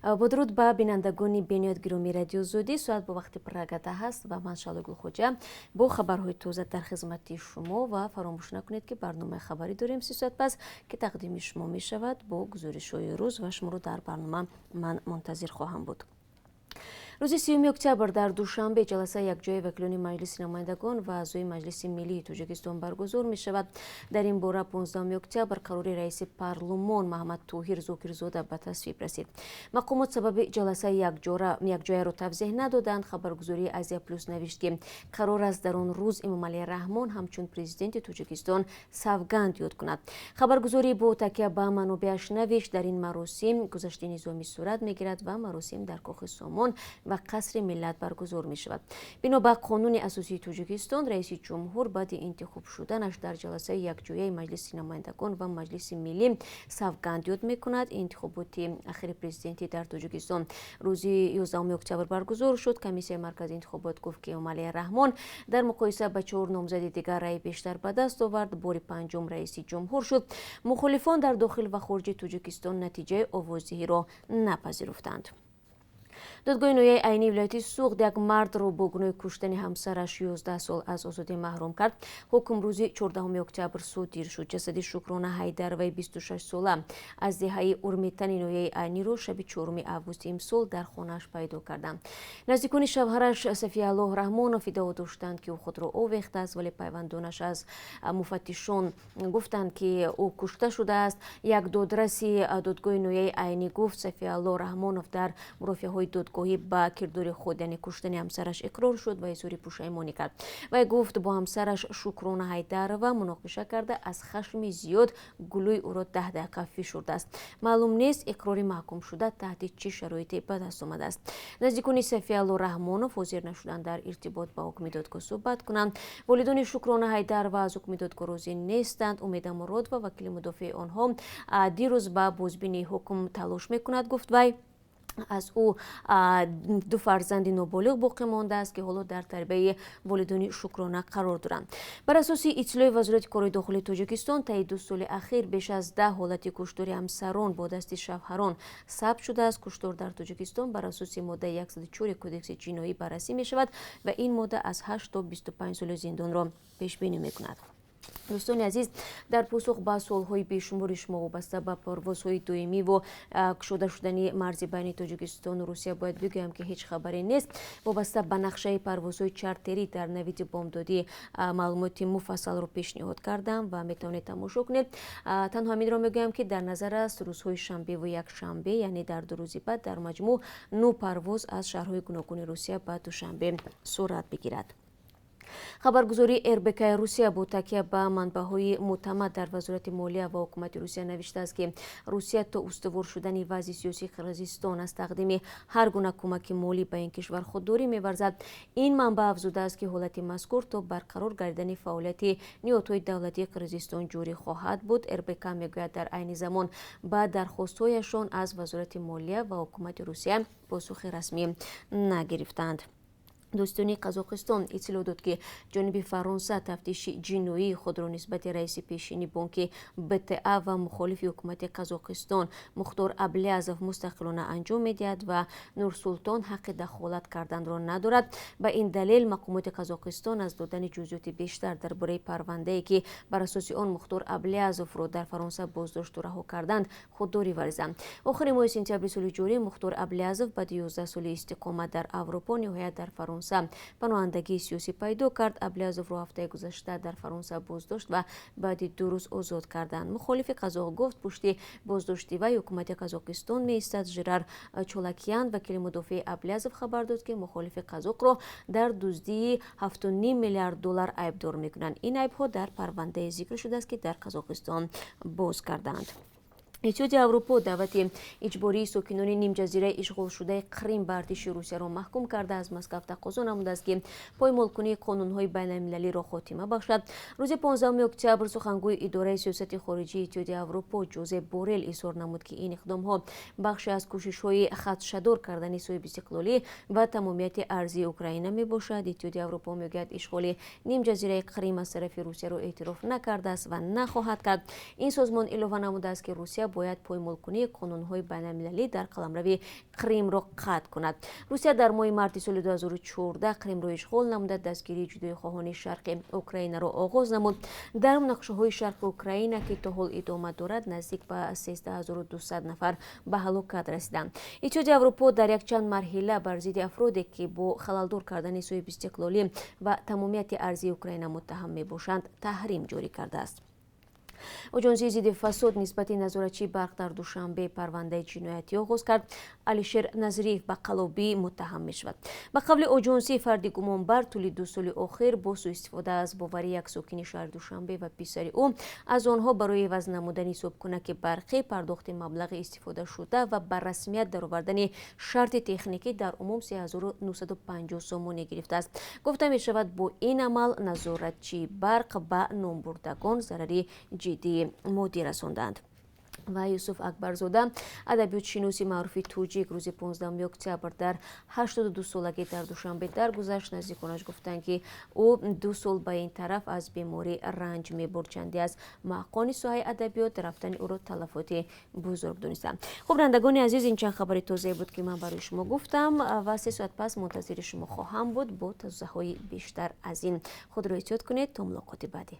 Бо дуруд ба бинандагони бениҳоят гиромии Радиои Озодӣ. Соат бо вақти Прага 10 аст ва ман, Шаҳло Гулхоҷа, бо хабарҳои тоза дар хизмати шумо. Ва фаромӯш накунед, ки барномаи хабарӣ дорем 30 соат пас, ки тақдими шумо мешавад бо гузоришҳои рӯз, ва шуморо дар барнома ман мунтазир хоҳам буд. Рӯзи 30-уми октябр дар Душанбе ҷаласаи якҷояи вакилони Маҷлиси намояндагон ва аъзои Маҷлиси Миллии Тоҷикистон баргузор мешавад. Дар ин бора 15 октябр қарори раиси парлумон Маҳмад Тоҳир Зокирзода ба тасвиб расид. Мақомот сабаби ҷаласаи якҷояро тавзеҳ надоданд. Хабаргузории Азия Плюс навишт, ки қарор аст дар он рӯз Эмомалӣ Раҳмон ҳамчун президенти Тоҷикистон савганд ёд кунад. Хабаргузорӣ бо такя ба манобеаш навишт, дар ин маросим гузашти низомӣ сурат мегирад ва маросим дар Кохи Сомон ва Қасри Миллат баргузор мешавад. Бино ба Қонуни асосии Тоҷикистон, раиси ҷумҳур баъди интихоб шуданаш дар ҷаласаи якҷояи Маҷлиси намояндагон ва Маҷлиси Миллӣ савганд ёд мекунад. Интихоботи ахири президентӣ дар Тоҷикистон рӯзи 11 октябр баргузор шуд. Комиссияи марказии интихобот гуфт, ки Эмомалӣ Раҳмон дар муқоиса ба чор номзади дигар раъи бештар ба даст овард, бори панҷум раиси ҷумҳур шуд. Мухолифон дар дохил ва хориҷи Тоҷикистон натиҷаи овоздиҳиро напазируфтанд. Додгоҳи ноҳияи Айнии вилояти Суғд як мардро бо гуноҳи куштани ҳамсараш 11 сол аз озодӣ маҳрум кард. Ҳукм рӯзи 14 октябр содир шуд. Ҷасади Шукрона Ҳайдароваи 26 сола аз деҳаи Урметани ноҳияи Айниро шаби 4 августи имсол дар хонааш пайдо карданд. Наздикони шавҳараш Сафиаллоҳ Раҳмонов иддао доштанд, ки ӯ худро овехтааст, вале пайвандонаш аз муфаттишон гуфтанд, ки ӯ кушта шудааст. Як додраси додгоҳи ноҳияи Айнӣ гуфт, Сафиаллоҳ Раҳмонов дар мурофиаҳои додгоҳӣ ба кирдори худ, яъне куштани ҳамсараш, иқрор шуд ва изҳори пушаймонӣ кард. Вай гуфт, бо ҳамсараш Шукрона Ҳайдарова муноқиша карда, аз хашми зиёд гулӯи ӯро 10 дақиқа фишурдааст. Маълум нест, иқрори маҳкумшуда таҳти чӣ шароите ба даст омадааст. Наздикони Сафиалло Раҳмонов ҳозир нашуданд дар иртибот ба ҳукми додгоҳ суҳбат кунанд. Волидони Шукрона Ҳайдарова аз ҳукми додгоҳ розӣ нестанд. Умеда Муродова, вакили мудофеи онҳо, дирӯз ба бозбинии ҳукм талош мекунад, гуфт вай. Аз ӯ ду фарзанди ноболиғ боқӣ мондааст, ки ҳоло дар тарбияи волидони Шукрона қарор доранд. Бар асоси иттилои Вазорати корҳои дохилии Тоҷикистон, таи 2 соли ахир беш аз 10 ҳолати куштори ҳамсарон бо дасти шавҳарон сабт шудааст. Куштор дар Тоҷикистон бар асоси моддаи 104 Кодекси ҷиноӣ баррасӣ мешавад ва ин модда аз 8 то 25 соли зиндонро пешбинӣ мекунад. Дӯстони азиз, дар посух ба суолҳои бешумори шумо вобаста ба парвозҳои доимиву кушода шудани марзи байни Тоҷикистону Русия бояд бигӯям, ки ҳеҷ хабаре нест. Вобаста ба нақшаи парвозҳои чартерӣ дар навиди бомдодӣ маълумоти муфассалро пешниҳод кардам ва метавонед тамошо кунед. Танҳо ҳаминро мегӯям, ки дар назар аст рӯзҳои шанбеву якшанбе, яъне дар 2 рӯзи баъд, дар маҷмӯъ нӯ парвоз аз шаҳрҳои гуногуни Русия ба Душанбе сурат бигирад. Хабаргузории РБК Русия бо такя ба манбаъҳои мӯътамад дар Вазорати молия ва ҳукумати Русия навиштааст, ки Русия то устувор шудани вазъи сиёсии Қирғизистон аз тақдими ҳар гуна кӯмаки молӣ ба ин кишвар худдорӣ меварзад. Ин манбаъ афзудааст, ки ҳолати мазкур то барқарор гардидани фаъолияти ниҳодҳои давлатии Қирғизистон ҷорӣ хоҳад буд. РБК мегӯяд, дар айни замон ба дархостҳояшон аз Вазорати молия ва ҳукумати Русия посухи расмӣ нагирифтанд. Дӯстони Қазоқистон иттилоъ дод, ки ҷониби Фаронса тафтиши ҷиноии худро нисбати раиси пешини бонки БТА ва мухолифи ҳукумати Қазоқистон Мухтор Аблязов мустақилона анҷом медиҳад ва Нурсултон ҳаққи дахолат карданро надорад. Ба ин далел мақомоти Қазоқистон аз додани ҷузъиёти бештар дар бораи парвандае, ки бар асоси он Мухтор Аблязовро дар Фаронса боздошту раҳо карданд, худдорӣ варзиданд. Охири моҳи сентябри соли ҷорӣ Мухтор Аблязов баъди 11 соли истиқомат дар Аврупо ниҳоят дар Фаронса паноҳандагии сиёсӣ пайдо кард. Аблязовро ҳафтаи гузашта дар Фаронса боздошт ва баъди 2 рӯз озод карданд. Мухолифи қазоқ гуфт, пушти боздошти вай ҳукумати Қазоқистон меистад. Жирар Чолакян, вакили мудофеи Аблязов, хабар дод, ки мухолифи қазоқро дар дуздии 7,5 миллиард доллар айбдор мекунанд. Ин айбҳо дар парвандае зикр шудааст, ки дар Қазоқистон боз карданд. Иттиҳоди Аврупо даъвати иҷбории сокинони нимҷазираи ишғолшудаи Қрим ба артиши Русияро маҳкум карда, аз Москав тақозо намудааст, ки поймолкунии қонунҳои байналмилалиро хотима бахшад. Рӯзи 15 октябр сухангӯи идораи сиёсати хориҷии Иттиҳоди Аврупо Ҷозеп Борел изҳор намуд, ки ин иқдомҳо бахше аз кӯшишҳои хадшадор кардани соҳибистиқлолӣ ва тамомияти арзии Украина мебошад. Иттиҳоди Аврупо мегӯяд, ишғоли нимҷазираи Қрим аз тарафи Русияро эътироф накардааст ва нахоҳад кард. Ин созмон илова намудааст, ки Русия Бояд поймолкунии қонунҳои байналмилалӣ дар қаламрави Қримро қатъ кунад. Русия дар моҳи марти соли 2014 Қримро ишғол намуда, дастгирии ҷудоихоҳони шарқи Украинаро оғоз намуд. Дар муноқишаҳои шарқи Украина, ки то ҳол идома дорад, наздик ба 13 200 нафар ба ҳалокат расиданд. Иттиҳоди Аврупо дар якчанд марҳила бар зидди афроде, ки бо халалдор кардани соҳибистиқлолӣ ва тамомияти арзии Украина муттаҳам мебошанд, таҳрим ҷорӣ кардааст. Оҷонсии зидди фасод нисбати назоратчии барқ дар Душанбе парвандаи ҷиноятӣ оғоз кард. Алишер Назриев ба қаллобӣ муттаҳам мешавад. Ба қавли оҷонсӣ, фарди гумонбар тӯли 2 соли охир бо сӯистифода аз бовари як сокини шаҳри Душанбе ва писари ӯ аз онҳо барои иваз намудани ҳисобкунаки барқӣ, пардохти маблағи истифодашуда ва ба расмият даровардани шарти техникӣ дар умум 3950 сомонӣ гирифтааст. Гуфта мешавад, бо ин амал назоратчии барқ ба номбурдагон зарари ҷиддии моддӣ расонданд. Ва Юсуф Акбарзода, адабиётшиноси маъруфи тоҷик, рӯзи 15 октябр дар 82 солагӣ дар Душанбе даргузашт. Наздиконаш гуфтанд, ки ӯ 2 сол ба ин тараф аз беморӣ ранҷ мебурд. Чанде аз муҳаққиқони соҳаи адабиёт рафтани ӯро талафоти бузург донистанд. Хуб, бинандагони азиз, ин чанд хабари тозае буд, ки ман барои шумо гуфтам, ва 3 соат пас мунтазири шумо хоҳам буд бо тозаҳои бештар аз ин. Худро эҳтиёт кунед, то мулоқоти баъдӣ.